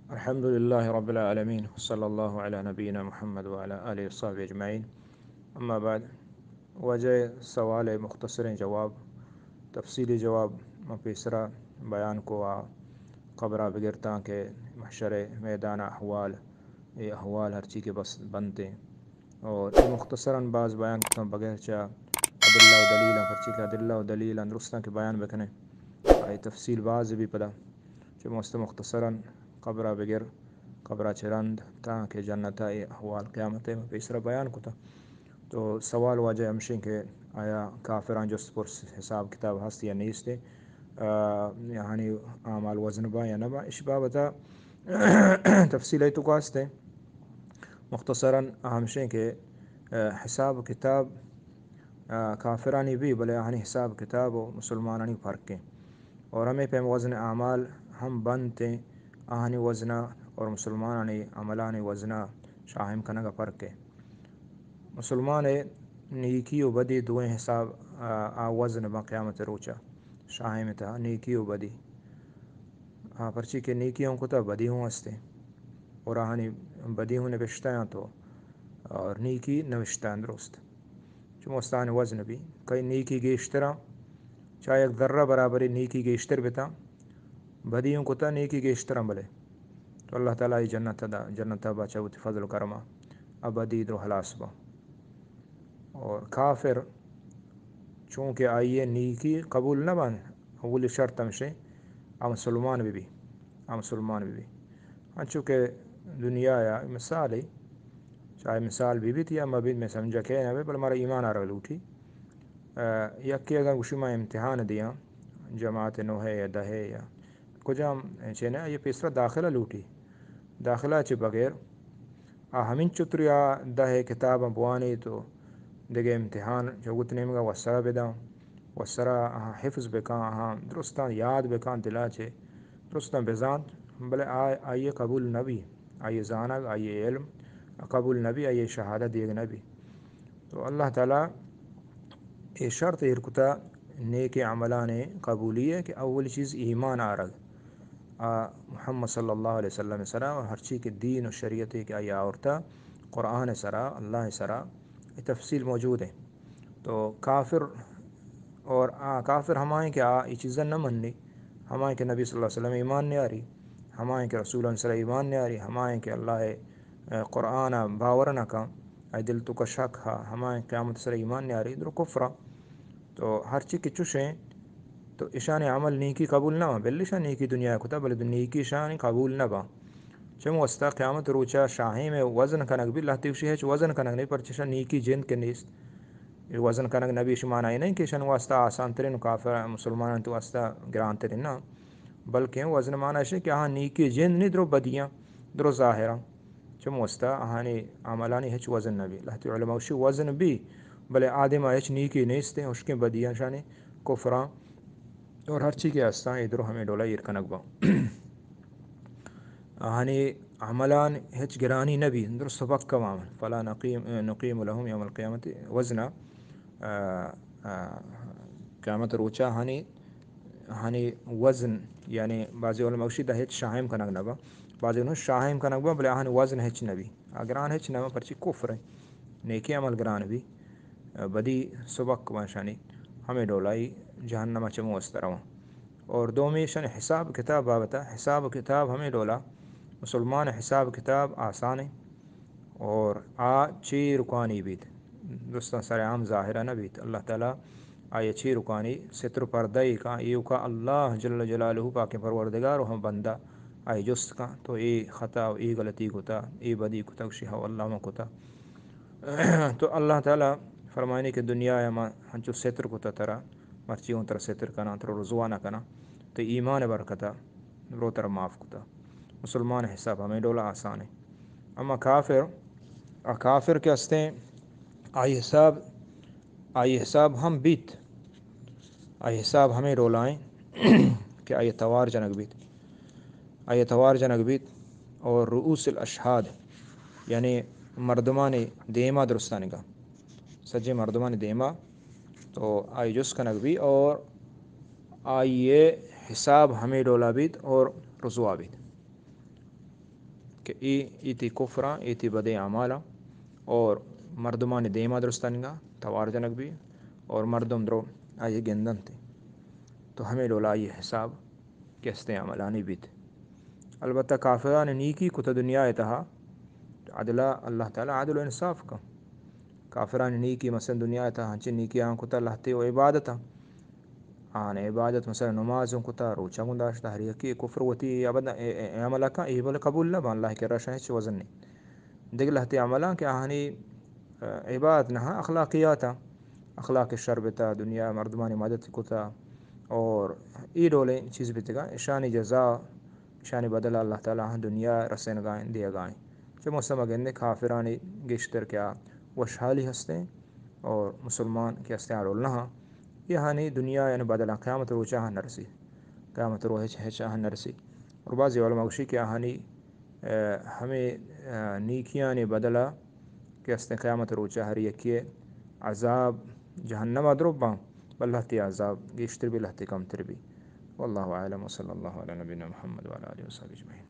الحمد لله رب العالمين، وصلى الله على نبينا محمد وعلى آله وصحبه أجمعين. أما بعد، واجہ سوال مختصریں جواب، تفصیلی جواب من پیسرا بیان کو آ قبرا بگر تاں کہ محشر میدان احوال، اے احوال ہرچی کہ بس بنتے. اور اے مختصراً باز بیان کتاں بغیر چا ادلہ و دلیلاں، پرچی کہ ادلہ و دلیلاں درستاں کہ بیان بکنے، آئی تفصیل باز بی پدا. چہ مست مختصراً قبرا بگر، قبرا چہ رند تاں کہ جنتا اے احوال قیامت ء پیسرا بیان کتا. تو سوال واجہ ہمشیں کہ آیا کافراں جست پرس حساب کتاب ہست یا نیست؟ آ، یعنی اعمال وزن با یا نہ با؟ اش بابتا تفصیل ء تو کاستے. مختصراً ہمشیں کہ، آ، حساب کتاب، آ، کافرانی بھی، بلے آہانی حساب کتاب و مسلمانانی فرق ہیں. اور ہمیں پیم وزن اعمال ہم بنت ہیں، آہانی وزنہ اور مسلمانانی عملانی وزنہ شاہم کنگا فرق ہے. مسلمان نیکی و بدی دوئیں حساب، آ، آ وزن با قیامت روچا شاہم تہا نیکی و بدی. آ، پرچی کہ نیکی ہوں کتا بدی ہوں ہستے، اور آہانی بدی ہوں نوشتہ ہیں تو، اور نیکی نوشتہ ہیں درست. چو مستان وزن بی، کئی نیکی گیشتراں، چاہے یک ذرہ برابری نیکی گیشتر بتاں، بدی ہوں کتا نیکی گیشتراں بلے، تو اللہ تعالی ای جنت دا، جنت با چہ وتی فضل و کرما ابدی درو ہلاس با. اور کافر چونکہ آئی نیکی قبول نہ بان، اولی شرط ہمشے آ مسلمان بی بی، آ مسلمان بی بی. انچو کہ دنیا یا مثال ہے، چاہے مثال بی بیت یا مبیت، میں سمجھا کہ نہ بے، بل مارا ایمان آرگ لوٹی. آ، یکی اگر گوشی ما امتحان دیاں، جماعت نو ہے یا دہ ہے یا کجام چے نہ، یہ پیسرا داخلہ لوٹی. داخلہ چہ بغیر آ ہمینچو تری آ دہ کتاباں بوانی تو دگہ امتحان چہ وت نیمگا وسرا بداں، وسرا آہاں حفظ بکاں، آہاں درستاں یاد بکاں، دلا چہ درستاں بزانت، بلے آ، آئی قبول نبی، آئی زانگ، آئی علم قبول نبی، آئی شہادت دیگ نبی. تو اللہ تعالی اے شرط ایر کتا نیک عملان قبولی ہے کہ اول چیز ایمان آرگ آ محمد صلی اللہ علیہ وسلم سرا، اور ہرچی کہ دین و شریعت کہ آئی آورتا قرآن سرا، اللہ سرا، اے تفصیل موجود ہے. تو کافر، اور آ کافر ہمائیں کہ آ اے چیزاں نہ منی، ہمائیں کہ نبی صلی اللہ علیہ وسلم ایمان نیاری، ہمائیں کہ رسولان سرا ایمان نیاری، ہمائیں کہ اللہ، اے، قرآن باور نہ کن، اے دل تو کا شک ہا، ہمائیں قیامت سرا ایمان نیاری، درو کفرا. تو ہرچی کہ چوشیں، تو اشان عمل نیکی قبول نہ باں، بلے اشان نیکی دنیا کتا، بلے نیکی اشان قبول نہ باں. چم واسطہ قیامت روچا شاہیں میں وزن کنگ بھی لہتی وشی ہے، چو وزن کنگ نہیں، پرچہ اشان نیکی جند کے نیست. اے وزن کنگ نبی، اش معنی نہیں کہ اشان واسطہ آسان ترین کافر مسلمان تو واسطہ گران ترین نہ، بلکہ وزن معنی ہے کہ آہاں نیکی جند نہیں، درو بدیاں، درو ظاہراں. چم واسطہ آہانی عملانی ہچ وزن نبی. لہتی علماء وشی وزن بی، بلے آدم ہچ نیکی نیستیں، ہشکیں بدیاں شانی کفراں اور ہرچی کہ ہستاں، اے درو ہمیں ڈولا ایر کنگ باں. آہانی عملان ہچ گرانی نبی، درست سبک کمام. فلا نقیم، نقیم لهم یوم القیامت وزنا. آ، آ، قیامت روچا آہانی، آہانی وزن، یعنی بعضی علماء گوشی دا ہچ شاہم کنگ نبا، بعضی گوشی شاہم کنگ با، بلے آہانی وزن ہچ نبی. آ گران ہچ نبا، پرچی کفر ہیں، نیکی عمل گران بی، آ، بدی سبک وانشانی، ہمیں ڈولائی جہنم چمو استرواں. اور دومی شن حساب کتاب بابتا، حساب کتاب ہمیں ڈولا، مسلمان حساب کتاب آسان ہے. اور آ چی رکانی بیت، درستاں سر عام ظاہرہ نہ بیت. اللہ تعالی آئی چی رکانی ستر و پردہ ای کان، ایوکا اللہ جل جلالہ پاکیں پروردگار و ہم بندہ آئی جست کان، تو اے خطا و اے غلطی کتا، اے بدی کتا، گوشی ہو اللہ ما کتا. تو اللہ تعالی فرمائنی کہ دنیا ما ہنچو ستر کتا ترا، مرچی اون ترا ستر کناں، ترا رسوا نہ کناں، تو ایمان برکتا برو ترا معاف کتا. مسلمان حساب ہمیں ڈولا آسان ہے. اما کافر، آ کافر کہ ہستیں، آئی حساب، آئی حساب ہم بیت، آئی حساب ہمیں ڈولائیں کہ آئی توار جنگ بیت، آئی توار جنگ بیت اور رؤوس الاشہاد، یعنی مردمانی دیما درستانگا، سجے مردمانی دیما تو آئی جست کنگ بی اور آئی حساب ہمیں ڈولا بیت اور رسوا بیت. کہ اے، اے تئی کفراں، اے تئی بدیں اعمالاں اور مردمانی دیما درستانگا توار جنگ بی اور مردم درو آئی گندنت۔ تو ہمے ڈولا آئی حساب کہ استیں عملانی بیت۔ البتہ کافران نیکی کتا دنیا تہا، عدلا اللہ تعالی عدل و انصاف کن۔ کافران نیکی مثلاً دنیا تہا ہنچیں نیکی آن کتا لہتے و عبادتاں، آن عبادت مثلاً نماز کتا، روچہ گون داشتا، ہر یکی کفر وتی ابدا اے، اے، اے عمل کن، اے عمل قبول نہ بان، اللہ کرا شان ہچ وزن نہیں۔ دگہ لہتے عملاں کہ آہانی، ا، عبادت نہ، اخلاقیات، اخلاق شر بتا، دنیا مردمانی مدد کتا اور اے ڈولیں چیز بیتگا، اشانی جزا، اشانی بدل اللہ تعالی آہاں دنیا رسینگائیں، دیگائیں۔ چہ موسم گندے کافرانی گیشتر کیا وشحالی ہستیں اور مسلمان کہ ہستیں آ ڈول نہ ہاں۔ یہ آہانی دنیا یعنی بدلاں قیامت روچ آہاں نرسی۔ قیامت روچ ہچ، ہچ آہاں نرسی۔ اور بعضی علماء گوشی کہ آہانی، ا، ہمیں، ا، نیکیانی بدلا کہ استیں قیامت روچا ہر یکی عذاب جہنم درو باں، بل لہتے عذاب گیشتر بی، لہتے کمتر بی۔ واللہ اعلم وصلی اللہ علی نبینا محمد وعلی آلہ وصحبہ اجمعین۔